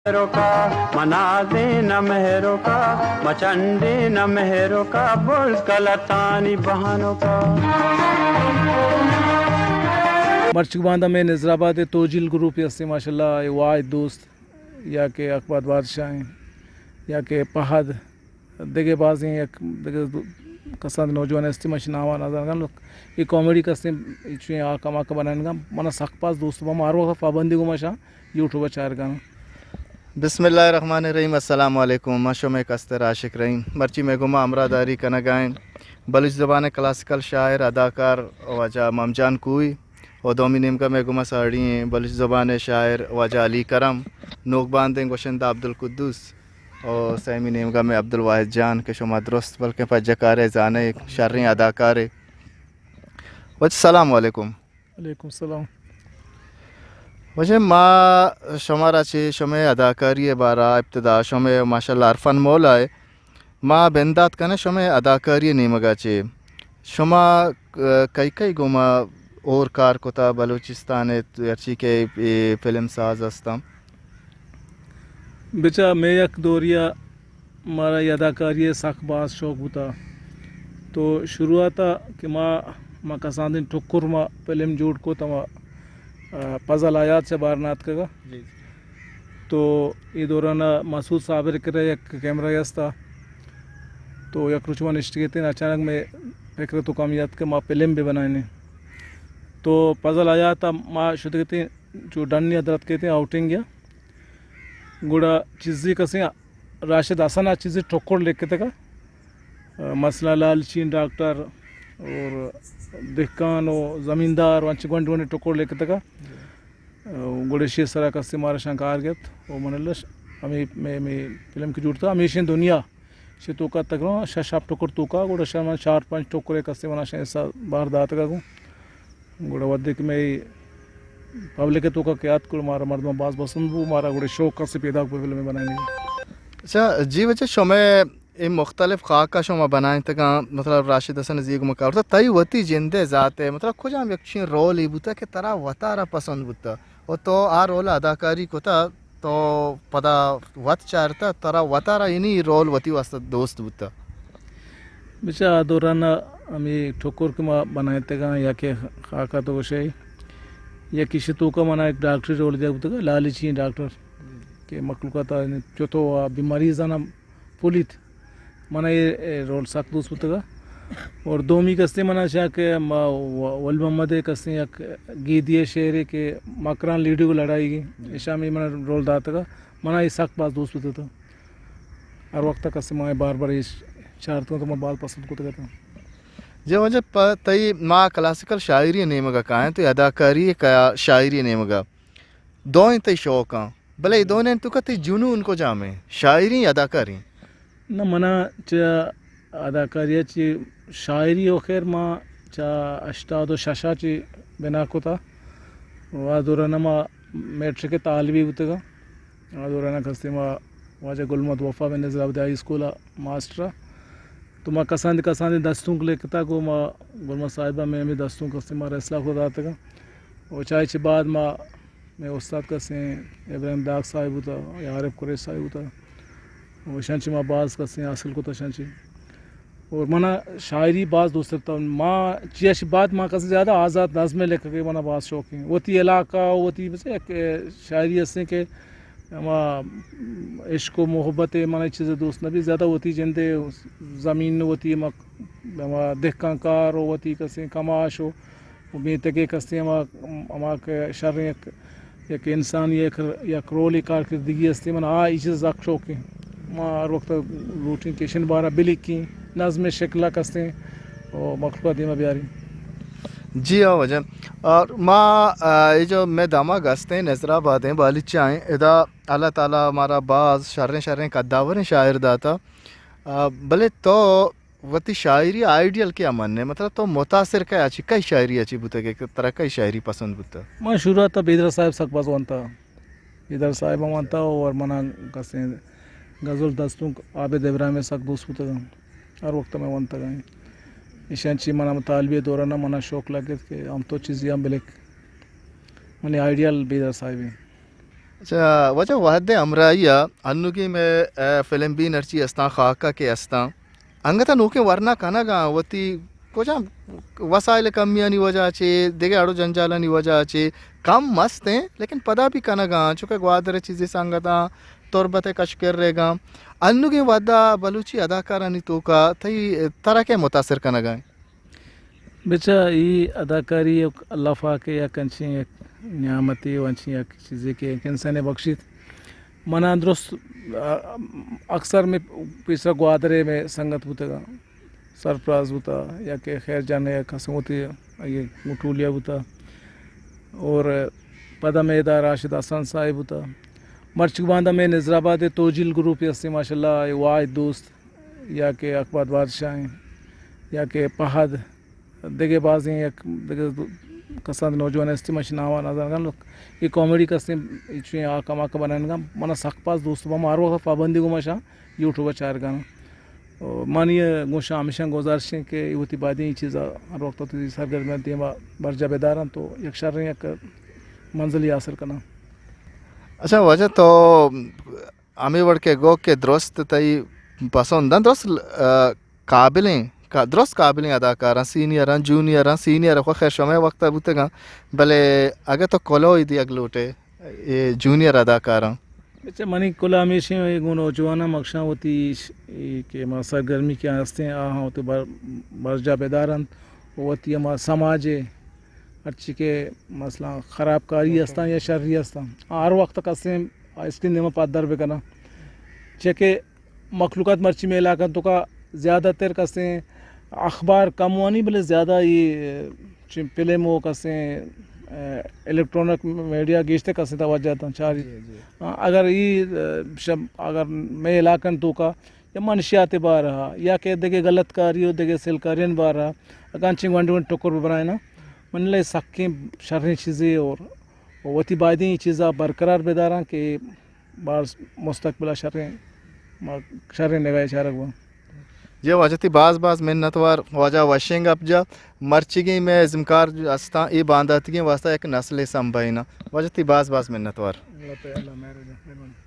مہروکا، منازین مہروکا، مچنڈین مہروکا، بلکلتانی بہنوکا۔ مرچی باندا میں نظر آباد توجیل گروپ ہستے، ماشاءاللہ، اے واحد دوست یا کہ اکباد بادشاہ ہیں یا کہ پہد دگہ بازیں یک دگہ دو-، کسان نوجوان ہستی، من اشی ناما نزانگاں، لوک اے کامیڈی کسیں چویں آ کماک بنائینگاں، منا سک باز دوست با، ما ہر وقت پابندی گوں ما اشاں یوٹیوب چارگاں۔ بسم اللہ الرحمن الرحیم۔ السلام علیکم، من شمے کستر عاشق رحیم۔ مرچی مے گوما ہمراہ داری کنگائیں بلوچ زبان کلاسیکل شاعر، اداکار واجہ ممجان کوئی۔ و دومی نیمگا مئے گوما ساڑی ایں بلوچ زبان ءِ شاعر واجہ علی کرم، نوک باندیں گوشندہ عبدالقدوس، و سیمی نیمگا مئے عبدالواحد جان کہ شما درست بلکیں پجہ کارے زانئے، شریں اداکارے۔ واجہ سلام علیکم۔ وعلیکم السلام۔ واجہ ما شمارا چہ شمئے اداکاری ءِ بارا، ابتدا شمئے ماشاءاللہ ہر فن مولا ءِ، ما بندات کنیں شمئے اداکاری ءِ نیمگا چہ۔ شما، اه، کئی کئی گوما ہور کار کتا بلوچستان ءِ، ہرچی کہ اے فلم ساز ہستاں؟ بچا مئے یک دوریا مارا اے اداکاری ءِ سک باز شوق بوتا۔ تو شروعاتا کہ ما، ما کساندیں ٹکر ما فلم جوڑ کت، ہما، اه، پزل حیات چہ بارنا اتکگا۔ جی، جی۔ تو اے دوران ءَ مسعود صابر ءِ کرا یک کیمرہ ہستا۔ تو یک روچ ما نشتگ اتیں، اچانک مئے فکر ءِ توکا ہمے اتک کہ ما فلم بہ بنائینیں۔ تو پزل حیات ءَ ما شتگ اتیں، چو ڈنی ءَ در اتک اتیں آؤٹنگ ءَ۔ گڑا چیزے کسیں راشد حسن ءَ چیزے ٹکر لکھتگ ءَ۔ مسئلہ لالچی ڈاکٹر اور دہکان و زمیندار و انچیں گونڈیں گونڈیں ٹکر لکھتگ ءَ۔ گڑا ایشی سرا کسے مارا شاں کار گپت و من اللہ ش-، ہمے، مئے، مئے فلم کہ جوڑ تھا، ہمیشیں دنیا شے توکا تقریباً شش ہفت ٹکر توکا، گڑا شاں من چار پنچ ٹکرے کسے منا شاں حصہ بار داتگا گوں۔ گڑا وھدے کہ مئے پبلک توکا کہ آت، گڑا مارا مردم باز پسند بو، مارا گڑا شوق کسے پیدا کو فلم بنانے۔ اچھا، جی واجہ، شمئے اے مختلف خاکہ شما بنائینتگاں، مطلب راشد حسن زیگ مکارتا، تئی وتی جندے ذاتے، مطلب کجام یک چین رولے بوتا کہ ترا وتارا پسند بوتا و تو آ رول اداکاری کتا، تو پدا وت چارتا، ترا وتارا یعنی رول وتی واسطہ دوست بوتا؟ بچا آ دوران ہمے ٹکر کہ ما بنائینتگاں یا کہ خاکہ تو گوشے، یک ایشی توکا منا یک ڈاکٹری رول دیا بوتگا، لالچی ڈاکٹر کہ مخلوقات چتو آ بیماری زانا پولیت۔ من اے، اے رول سک دوست بوتگا۔ اور دومی کستے منا شاں کہ ما و-، ولی محمد ءِ کستے یک گیدی ءِ شعرے کہ مکران لیڈی کو لڑائی گی، جی۔ ایشاں ہمے منا رول داتگا۔ منا اے سک باز دوست بوتگا۔ ہر وقت کستے ما بار بار اے چارتگا تو ما باز پسند کتگا۔ جی واجہ، پہ تئی ما کلاسیکل شاعری نیمگا کائیں تو اداکاری کا شاعری نیمگا۔ دوئیں تئی شوقاں، بلے اے دوئینانی توکا تئی جنون کجامیں؟ شاعری یا اداکاری؟ نہ، منا چہ اداکاری ءَ چہ شاعری و خیر ما چہ ہشتاد و شش ءَ چہ بنا کتا۔ و آ دوران ما میٹرک ءِ طالبے بوتگاں۔ آ دوران کستے ما واجہ گل محمد وفا بن نظر آباد ہائی اسکول ءَ ماسٹر ءَ۔ تو ما کساندے کساندے دستونک لکھتگ و ما گل محمد صاحب ءَ مئے ہمے دستونک کستے مارا اصلاح کو داتگاں۔ و چاہے چہ بعد ما مئے استاد کسیں ابراہیم داغ صاحب بوتا یا عارف قریش صاحب بوتا، و اشاں چہ ما باز کسیں حاصل کتا اشاں چہ۔ اور منا شاعری باز دوست بوتا۔ ما چیا چہ بعد ما کسیں زیادہ آزاد نظم لکھگ ءِ منا باز شوق ایں۔ وتی علاقہ، وتی بس یک، اے، شاعری ہستیں کہ ہما عشق و محبت ءِ منا چیز دوست نہ بی، زیادہ وتی جندے زمین، وتی ہما، ہما دہکان کار و وتی کسیں کماش و و میتگے کستے ہما، ہما کہ شریں یک، یک انسانی یک، یک رولے کارکردگی ہستے، من آ ای چیز زک شوقیں۔ ما ہر وقت لوٹیں کہ اشن بارا بلکیں، نظم شکلا کستیں و مخلوق دیما بیاریں۔ جی ہاں واجہ۔ اور ما، آ، یہ جو میں داما گستیں نظر آبادیں بالیچائیں، ادا اللہ تعالی مارا باز شریں شریں قداوریں شاعر داتا۔ آ، بلے تو وتی شاعری آئیڈیل کیا مننے؟ مطلب تو متاثر کیا چی، کئی شاعری چی بوتگے کہ ترا کئی شاعری پسند بوتا؟ من شروعات بیدر صاحب سک باز وانتا۔ بیدر صاحب وانتا اور منا کسیں غزل دستونک عابد ابراہیم سک دوست بوتگا۔ ہر وقت میں وانتگا۔ ایشان چی منا مطالبے دوران منا شوق لگت کہ ہم تو چیزی ہم بلک۔ منی آئیڈیل بیدر صاحب ہیں۔ اچھا، واجہ وھد ءِ ھمراھی ءَ انوگیں مئے، اے، فلم بین ھرچی استاں، خاکہ کہ استاں، انگت ءَ نوکیں ورنا کنگ ءَ آں، وتی کجام وسائل کمیانی وجہ چہ، دگہ اڑ ءُ جنجالانی وجہ چہ کم مست ایں، لیکن پدا بھی کنگ ءَ آں، چونکہ گوادر ءِ چیزے سنگتاں، تربت ءِ کشکریگاں، انوگیں وھد ءَ بلوچی اداکارانی توک ءَ تئی، ترا کئے متاثر کنگ ءَ ایں؟ بچا، اے اداکاری یک اللہ پاک ءِ یک انچیں یک نعمتے ءُ انچیں یک چیزے کہ یک انسان ءَ بخشیت۔ منا درست، آ، اکثر مئے پیسرا گوادر ءِ مئے سنگت بوتگاں، سرفراز بوتا، یا کہ خیر جان ءِ یک کسے وتی آئی ءِ گوں ٹولیا بوتا، اور پدا مئے ادا راشد حسن صاحب بوتا۔ مرچی باندا مئے نظر آباد ءِ توجیل گروپے ھستیں، ماشاءاللہ، اے واحد دوست، یا کہ اکبر بادشاہ ایں، یا کہ پہد، دگہ بازیں یک دگہ کسان نوجوان ھستیں، من نام ءَ نہ زانگاں۔ اے کامیڈی کسیں، اے چویں آ کماک بنائینگاں۔ منا سک باز دوست باں، ما ھر وقت پابندی گوں ما شاں یوٹیوب ءَ چارگاں۔ او منی گوں شاں ھمیشاں گزارش ایں کہ اے وتی بایدیں اے چیز ءَ ھر وقت وتی سرگرمیاں دیما برجا بداراں تو یک شریں یک منزلے حاصل کناں۔ اچھا واجہ، تو ھمے وڑ کہ گو کہ درست تئی پسند اَنت، درست، آ، قابلیں، کا-، درست قابلیں اداکاراں، سینئراں، جونئراں، سینئر خو خیر شمئے وقت ءَ بوتگاں، بلے اگہ تو کلوہ دیگ لوٹے، اے جونئر اداکاراں۔ اچھا، منی کلوہ ھمیش ایں، اے گوں نوجواناں مگشاں وتی ش-، اے کہ ما سرگرمی کہ ھستیں، آھاں وتی بر-، برجا بدارنت، وتی ھما سماج ءِ ھرچی کہ مثلاً خرابکاری ھستاں یا شری ھستاں، آ ھر وقت کسیں اسکرین ءِ دیما پدر بکناں۔ چہ کہ مخلوقات مرچی مئے علاقہ توکا زیادہ تر کسیں اخبار کم وانی، بلے زیادہ اے چہ فلم ءُ کسیں، اے، الیکٹرانک میڈیا گیشتر کسیں توجہ داں چاری۔ جی، جی۔ ھاں، اگر اے، اے، شب-، اگر مئے علاقہ توکا یا منشیات بارہ یا کہ دگہ غلط کاری ءُ دگہ سلکاریان بارہ اگاں چہ گونڈ گونڈ ٹکر ببنائیناں، من لے سکیں شریں چیزے اور وتی بایدیں اے چیزا برقرار بداراں کہ باز مستقبل ءَ شریں، ما شریں نگاہ ءَ چارگ باں۔ جی واجہ، تئی باز باز منتوار۔ واجہ وشیں گپ جا، مرچیگیں مئے ازمکار استاں، اے بانداتیگیں واسطہ یک نسلے سنبھائیناں۔ واجہ تئی باز باز منتوار۔ اللہ تعالیٰ مہر جا، مہربانی۔